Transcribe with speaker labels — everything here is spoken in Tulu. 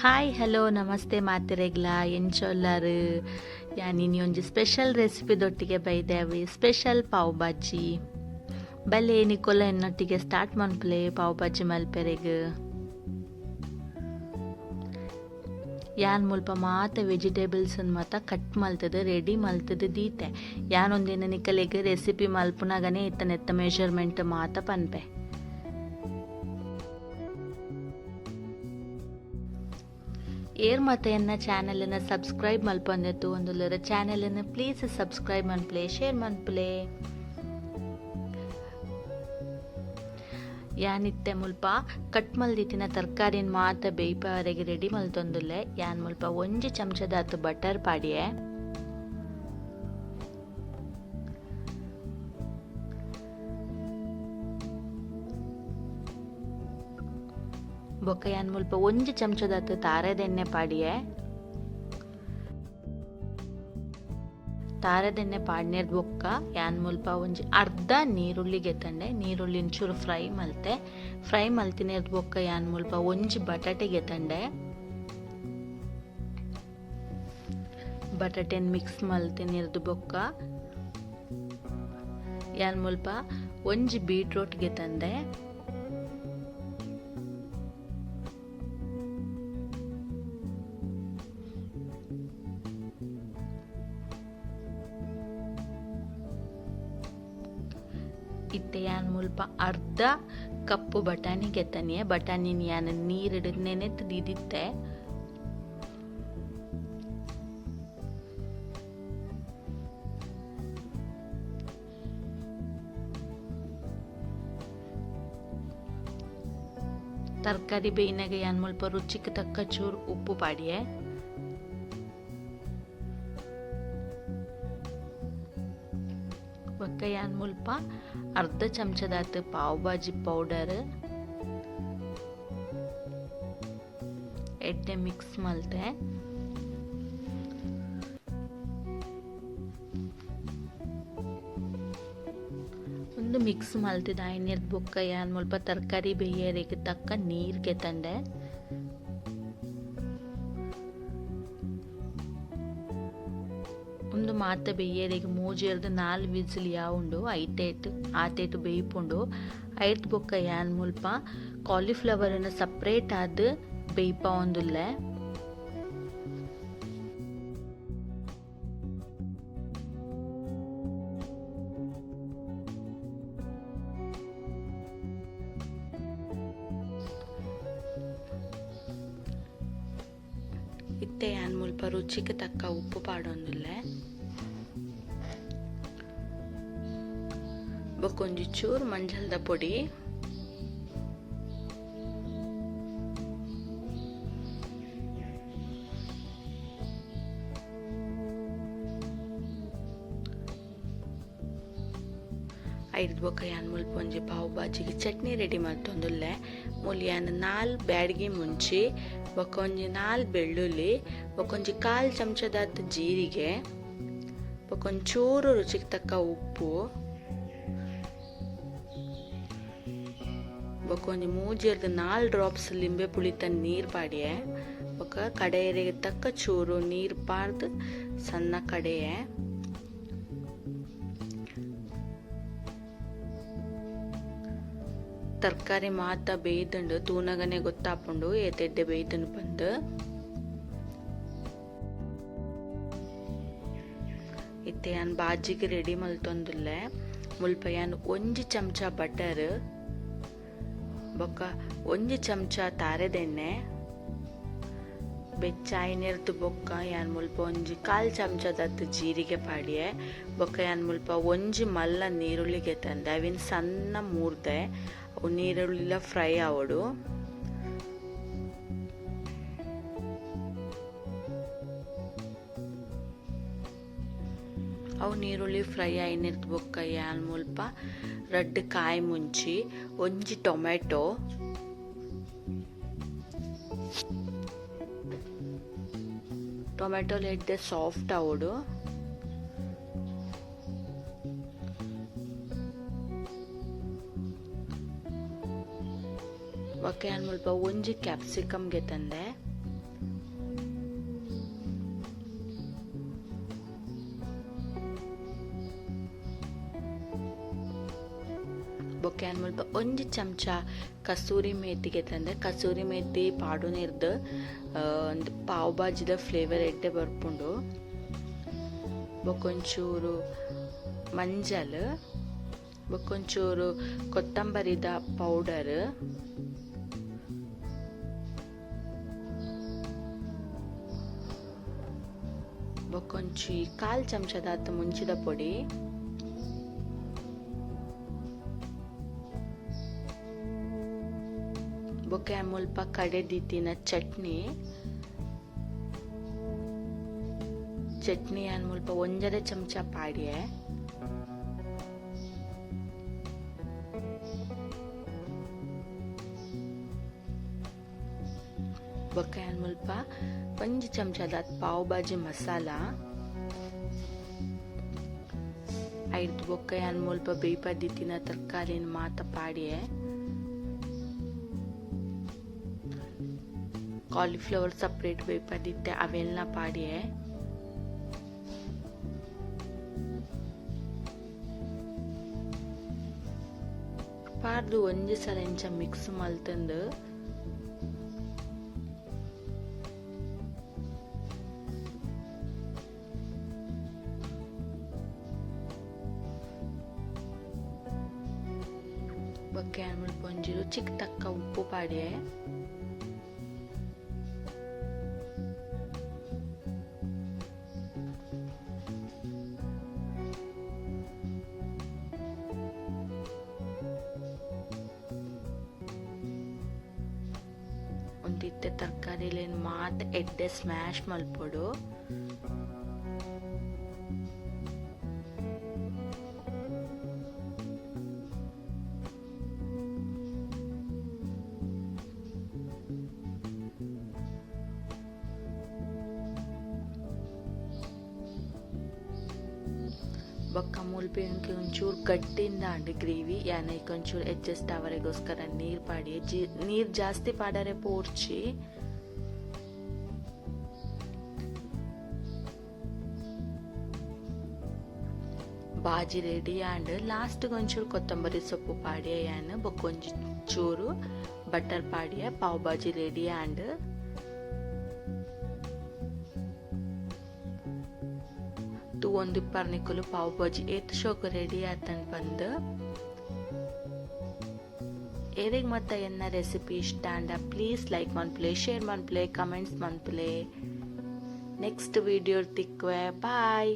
Speaker 1: ಹಾಯ್ ಹಲೋ ನಮಸ್ತೆ ಮಾತೆರೆಗ್ಲ ಎಂಚೊಲ್ಲರು. ಯಾನ್ ಇನಿ ಒಂಜಿ ಸ್ಪೆಷಲ್ ರೆಸಿಪಿ ದೊಟ್ಟಿಗೆ ಬೈದೇವಿ, ಸ್ಪೆಷಲ್ ಪಾವ್ ಭಾಜಿ. ಬಲೆ ನಿಕೋಲ ಎನ್ನೊಟ್ಟಿಗೆ ಸ್ಟಾರ್ಟ್ ಮನ್ಪುಲೆ ಪಾವ್ ಭಾಜಿ ಮಲ್ಪೆರೆಗ್. ಯಾನ್ ಮುಲ್ಪ ಮಾತ ವೆಜಿಟೇಬಲ್ಸ್ ಮಾತ ಕಟ್ ಮಲ್ತದ ರೆಡಿ ಮಲ್ತದ ದೀತೆ. ಯಾನ್ ಒಂದಿನ ನಿಕಲೆಗ್ ರೆಸಿಪಿ ಮಲ್ಪುನಗನೆ ಇತ್ತನೆತ್ತ ಮೆಷರ್ಮೆಂಟ್ ಮಾತ ಪನ್ಪೆ. ಏರ್ ಮಾತ ಎನ್ನ ಚಾನೆಲ್ ಸಬ್ಸ್ಕ್ರೈಬ್ ಮಲ್ಪೊಂದಿತ್ತು ಒಂದುಲ್ಲರ ಚಾನೆಲ್ ಪ್ಲೀಸ್ ಸಬ್ಸ್ಕ್ರೈಬ್ ಮನ್ಪುಲೆ, ಶೇರ್ ಮನ್ಪುಲೆ. ಯಾನ್ ಇತ್ತೆ ಮುಲ್ಪ ಕಟ್ ಮಲ್ದಿತ್ತಿನ ತರಕಾರಿನ್ ಮಾತ ಬೇಯ್ಪಾವರೆಗೆ ರೆಡಿ ಮಲ್ತೊಂದುಲ್ಲೆ. ಯಾನ್ ಮುಲ್ಪ ಒಂಜಿ ಚಮಚದಾತ್ ಬಟರ್ ಪಾಡಿಯೆ. ಬೊಕ್ಕ ಯಾನ್ ಮುಲ್ಪ ಒಂಜಿ ಚಮಚದಾತ್ ತಾರೆದೆಣ್ಣೆ ಪಾಡಿಯೆ. ತಾರೆದೆಣ್ಣೆ ಪಾಡ್ನೆರ್ದ್ ಬೊಕ್ಕ ಯಾನ್ ಮುಲ್ಪ ಒಂಜಿ ಅರ್ಧ ನೀರುಳ್ಳಿ ಗೆತಂಡೆ. ನೀರುಳ್ಳಿನ್ ಚೂರು ಫ್ರೈ ಮಲ್ತೆ. ಫ್ರೈ ಮಲ್ತಿನೆರ್ದ್ ಬೊಕ್ಕ ಯಾನ್ ಮುಲ್ಪ ಒಂಜಿ ಬಟಾಟೆ ಗೆತಂಡೆ. ಬಟಾಟೆನ್ ಮಿಕ್ಸ್ ಮಲ್ತಿನೆರ್ದ್ ಬೊಕ್ಕ ಯಾನ್ ಮುಲ್ಪ ಒಂಜಿ ಬೀಟ್ರೂಟ್ ಗೆತಂಡೆ. ಇತ್ತೆ ಯಾನ್ ಮುಲ್ಪ ಅರ್ಧ ಕಪ್ಪು ಬಟಾಣಿ ಗೆತನಿಯೆ. ಬಟಾಣಿನ್ ಯಾನ್ ನೀರಿಡ್ ನೆನೆತ್ ದೀದಿತ್ತೆ. ತರಕಾರಿ ಬೇಯಿನಾಗ ಯಾನ್ ಮುಲ್ಪ ರುಚಿಕ್ ತಕ್ಕ ಚೂರು ಉಪ್ಪು ಪಾಡಿಯೆ. ಬೊಕ್ಕ ಯಾನ್ ಮುಲ್ಪ ಅರ್ಧ ಚಮಚದಾತ್ ಪಾವ್ ಭಾಜಿ ಪೌಡರ್ ಎಡ್ಡೆ ಮಿಕ್ಸ್ ಮಲ್ತೆ. ಉಂದು ಮಿಕ್ಸ್ ಮಲ್ತಿದ ಐನೆರ್ದ್ ಬೊಕ್ಕ ಯಾನ್ ಮುಲ್ಪ ತರಕಾರಿ ಬೇಯರೆಗ್ ತಕ್ಕ ನೀರ್ ಗೆತಂಡೆ. ಉಂದು ಮಾತ ಬೇಯರೆಗ್ ಮೂಜೆರ್ದ್ 4 ವಿಸಿಲ್ ಯಾವುಂಡು. ಐತೇಟ್ ಆತೇಟ್ ಬೇಯ್ಪುಂಡು. ಐರ್ದ್ ಬೊಕ್ಕ ಯಾನ್ ಮುಲ್ಪ ಕಾಲಿಫ್ಲವರ್ ನ್ ಸಪ್ರೇಟ್ ಆದ್ ಬೇಯ್ಪಾವೊಂದುಲ್ಲೆ. ಇತ್ತೆ ಯಾನ್ ಮುಲ್ಪ ರುಚಿಕ್ ತಕ್ಕ ಉಪ್ಪು ಪಾಡೊಂದುಲ್ಲೆ. ಬೊಕೊಂಜಿ ಚೂರು ಮಂಜಲ್ದ ಪೊಡಿ. ಐರ್ದ್ ಬೊಕ್ಕ ಯಾನ್ ಮುಲ್ಪ ಒಂಜಿ ಪಾವ್ ಭಾಜಿಗ್ ಚಟ್ನಿ ರೆಡಿ ಮಲ್ತೊಂದುಲ್ಲೆ. ಮೂಲು ಯಾನ್ 4 ಬ್ಯಾಡ್ಗಿ ಮುಂಚಿ, ಬೊಕ್ಕ ಒಂಜಿ 4 ಬೆಳ್ಳುಳ್ಳಿ, ಬೊಕ್ಕ ಒಂಜಿ 1/4 ಚಮಚದಾತ್ ಜೀರಿಗೆ, ಬೊಕ್ಕ ಒಂಜಿ ಚೂರು ರುಚಿಗ್ ತಕ್ಕ ಉಪ್ಪು, ಬೊಕ್ಕ ಒಂಜಿ ಮೂಜೆರ್ದ್ 4 ಡ್ರಾಪ್ಸ್ ಲಿಂಬೆ ಪುಳಿತ ನೀರ್ ಪಾಡಿಯೆ. ಬೊಕ್ಕ ಕಡೆಯೆರೆಗ್ ತಕ್ಕ ಚೂರು ನೀರ್ ಪಾಡ್ದ್ ಸಣ್ಣ ಕಡೆಯೆ. ತರಕಾರಿ ಮಾತ ಬೇಯ್ದುಂಡು, ತೂನಗನೆ ಗೊತ್ತಾಪುಂಡು ಏತೆಡ್ಡೆ ಬೇಯ್ದುಂಡು ಪಂದ್. ಇತ್ತೆ ಯಾನ್ ಬಾಜಿಗ್ ರೆಡಿ ಮಲ್ತೊಂದುಲ್ಲೆ. ಮುಲ್ಪ ಯಾನ್ ಒಂಜಿ ಚಮಚ ಬಟರ್ ಬೊಕ್ಕ ಒಂಜಿ ಚಮಚ ತಾರೆದೆಣ್ಣೆ ಬೆಚ್ಚಾಯಿನೆರ್ದ್ ಬೊಕ್ಕ ಯಾನ್ ಮುಲ್ಪ ಒಂಜಿ 1/4 ಚಮಚದಾತ್ ಜೀರಿಗೆ ಪಾಡಿಯೆ. ಬೊಕ್ಕ ಯಾನ್ ಮುಲ್ಪ ಒಂಜಿ ಮಲ್ಲ ನೀರುಳ್ಳಿ ಗೆತಂದೆ, ಅವಿನ್ ಸಣ್ಣ ಮೂರ್ದೆ. ಅವು ನೀರುಳ್ಳಿಲ ಫ್ರೈ ಆವೊಡು. ಅವು ನೀರುಳ್ಳಿ ಫ್ರೈ ಆಯಿನೆರ್ದ್ ಬೊಕ್ಕ ಯಾನ್ ಮುಲ್ಪ 2 ಕಾಯಿ ಮುಂಚಿ, ಒಂಜಿ ಟೊಮೆಟೊ, ಟೊಮೆಟೊ ಎಡ್ಡೆ ಸಾಫ್ಟ್ ಆವೊಡು. ಬೊಕ್ಕ ಯಾನ್ ಮುಲ್ಪ ಒಂಜಿ ಕ್ಯಾಪ್ಸಿಕಮ್ ಗೆತಂದೆ. ಬೊಕ್ಕ ಯಾನ್ ಮುಲ್ಪ ಒಂಜಿ ಚಮಚ ಕಸೂರಿ ಮೇಥಿ ಗೆತಂದೆ. ಕಸೂರಿ ಮೇಥಿ ಪಾಡುನೆರ್ದ್ ಉಂದು ಪಾವ್ ಭಾಜಿದ ಫ್ಲೇವರ್ ಎಡ್ಡೆ ಬರ್ಪುಂಡು. ಬೊಕ್ಕ ಒಂಚೂರು ಮಂಜಲ್, ಬೊಕ್ಕ ಒಂಚೂರು ಕೊತ್ತಂಬರಿದ ಪೌಡರ್. ಬೊಕ್ಕೊಂಜಿ ಕಾಲ್ ಚಮಚದಾತ್ ಮುಂಚಿದ ಪೊಡಿ. ಬೊಕ್ಕ ಮುಲ್ಪ ಕಡೆ ದೀತಿನ ಚಟ್ನಿ. ಚಟ್ನಿ ಯಾನ್ ಮುಲ್ಪ ಒಂಜರೆ ಚಮಚ ಪಾಡ್ಯೆ. ಬೊಕ್ಕ ಯಾನ್ ಮುಲ್ಪ ಒಂಜಿ ಚಮಚದಾತ್ ಪಾವ್ ಭಾಜಿ ಮಸಾಲ. ಐರ್ದ್ ಬೊಕ್ಕ ಯಾನ್ ಮುಲ್ಪ ಬೇಯ್ಪಾದ್ ದೀತಿನ ತರಕಾರಿನ್ ಮಾತ ಪಾಡ್ಯೆ. ಕಾಲಿಫ್ಲವರ್ ಸಪರೇಟ್ ಬೇಯ್ಪಾದ್ ದಿತ್ತೆ ಅವೆನ್ಲ ಪಾಡ್ಯೆ. ಪಾಡ್ದ್ ಒಂಜಿ ಸಲ ಇಂಚ ಮಿಕ್ಸ್ ಮಲ್ತೊಂದು ಬೊಕ್ಕ ಯಾನ್ ಮುಲ್ಪ ಒಂಜಿ ರುಚಿಕ್ ತಕ್ಕ ಉಪ್ಪು ಪಾಡ್ಯೆ. ಉಂದು ಇತ್ತೆ ತರಕಾರಿಲೆನ್ ಮಾತ ಎಡ್ಡೆ ಸ್ಮ್ಯಾಶ್ ಮಲ್ಪೊಡು. ಬೊಕ್ಕ ಮುಲ್ಪ ಎಂಕ್ ಒಂಚೂರು ಗಟ್ಟಿಂದ ಆಂಡ್ ಗ್ರೇವಿ ಯಾನ್ ಐಕ್ ಒಂಚೂರು ಅಡ್ಜಸ್ಟ್ ಆವರೆಗೋಸ್ಕರ ನೀರ್ ಪಾಡಿಯೆ ನೀರ್ ಜಾಸ್ತಿ ಪಾಡರೆ ಪೋರ್ಚಿ. ಬಾಜಿ ರೆಡಿ ಆಂಡ್. ಲಾಸ್ಟ್ ಗ್ ಒಂಚೂರು ಕೊತ್ತಂಬರಿ ಸೊಪ್ಪು ಪಾಡಿಯೆ ಯಾನ್ ಬೊಕ್ಕ ಒಂಜಿ ಚೂರು ಬಟರ್ ಪಾಡಿಯೆ ಪಾವ್ ಬಾಜಿ ರೆಡಿ ಆಂಡ್. ತೂವೊಂದಿಪ್ಪರ್ ನಿಕುಲು ಪಾವ್ ಬಾಜಿ ಏತ್ ಶೋಕು ರೆಡಿ ಆತ್ಂಡ್ ಪಂದ್. ಏರೆಗ್ ಮಾತ ಎನ್ನ ರೆಸಿಪಿ ಇಷ್ಟ ಆಂಡ ಪ್ಲೀಸ್ ಲೈಕ್ ಮನ್ಪುಲೆ, ಶೇರ್ ಮನ್ಪುಲೆ, ಕಮೆಂಟ್ಸ್ ಮನ್ಪುಲೆ. ನೆಕ್ಸ್ಟ್ ವಿಡಿಯೋ ತಿಕ್ಕುವೆ, ಬಾಯ್.